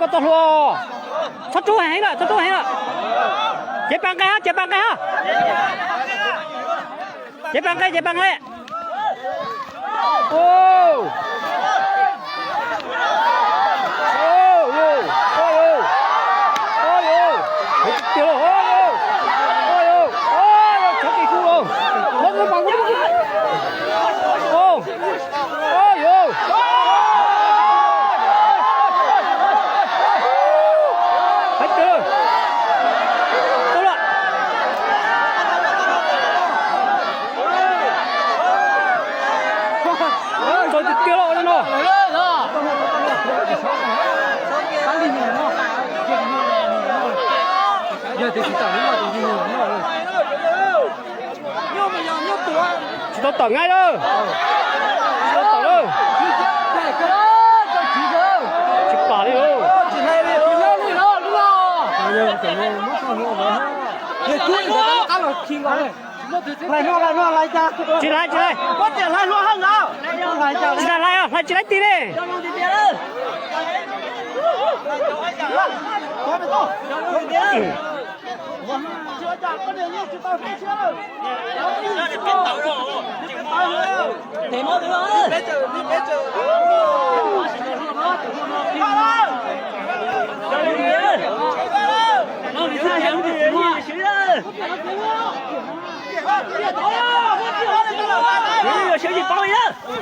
Koj tau hlua. Txhob rub heev lawm, txhob rub heev lawm. Cev pas nqe hab, cev pas nqe hab. Cev pas nqe, cev pas nqe. Tau tiag tiag lauj no. Tsis tau tawm nqaij lawm. Tsis tau tawm lawm. Tsis pam li lauj. Tsis laiv, tsis laiv. Tsis laiv, laiv os, laiv tsis laiv ti li.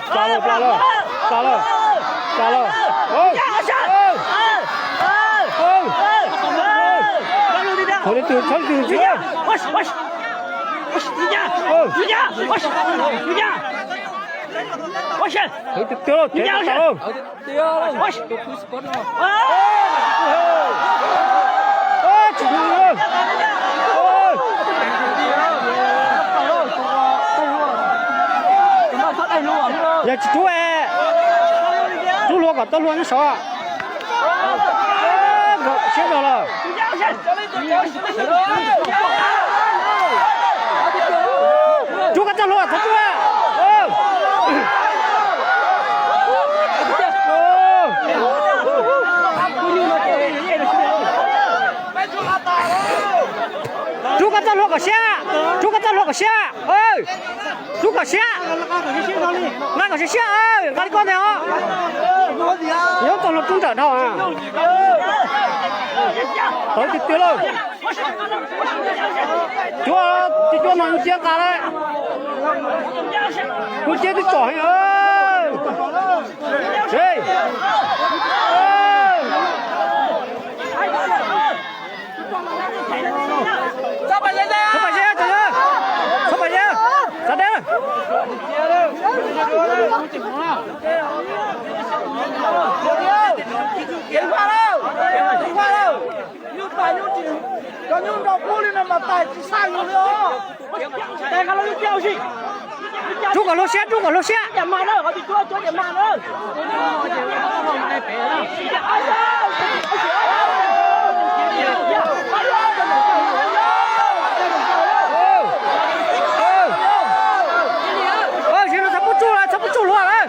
Pla lawm, pla lawm, pla lawm, pla lawm. Hauv li twg txhob li twg ntxiv. Hauv li twg twg lauj, ces tau lauj. Tsis hlub. Yog tsis rub, rub hlua kom tau hlua nyob saud. Siab zog lawm. Rub koj txoj hlua, txhob rub. Rub koj txoj hlua kom siab, rub koj txoj hlua kom siab. Rub kom siab, nqa kom siab siab, nqa li koj ntag os. Nyob txoj hlua rub nrawm dhau. Tawv tiag tiag lauj. Cuab, cuab no yus ciab nqa lawm. Yus ciab twb txom heev. Txhob pam zeb, txhob pam zeb, txhob pam zeb, txhob deb. Cov nyuj nrog kub li no mas tais tsis xaj yus li os. Rub kom hlua siab, rub kom hlua siab. Tsis no txhob pub tsuj lawm, txhob pub tsuj hlua lawm.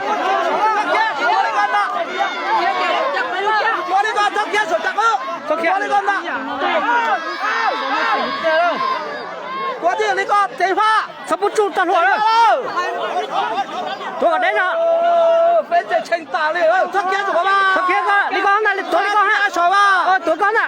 Txhob pub tsuj txoj hlua lawm. Tuav kom deb no. Txhob khiav koj, li koj na, tuav li koj na. Tuav koj na.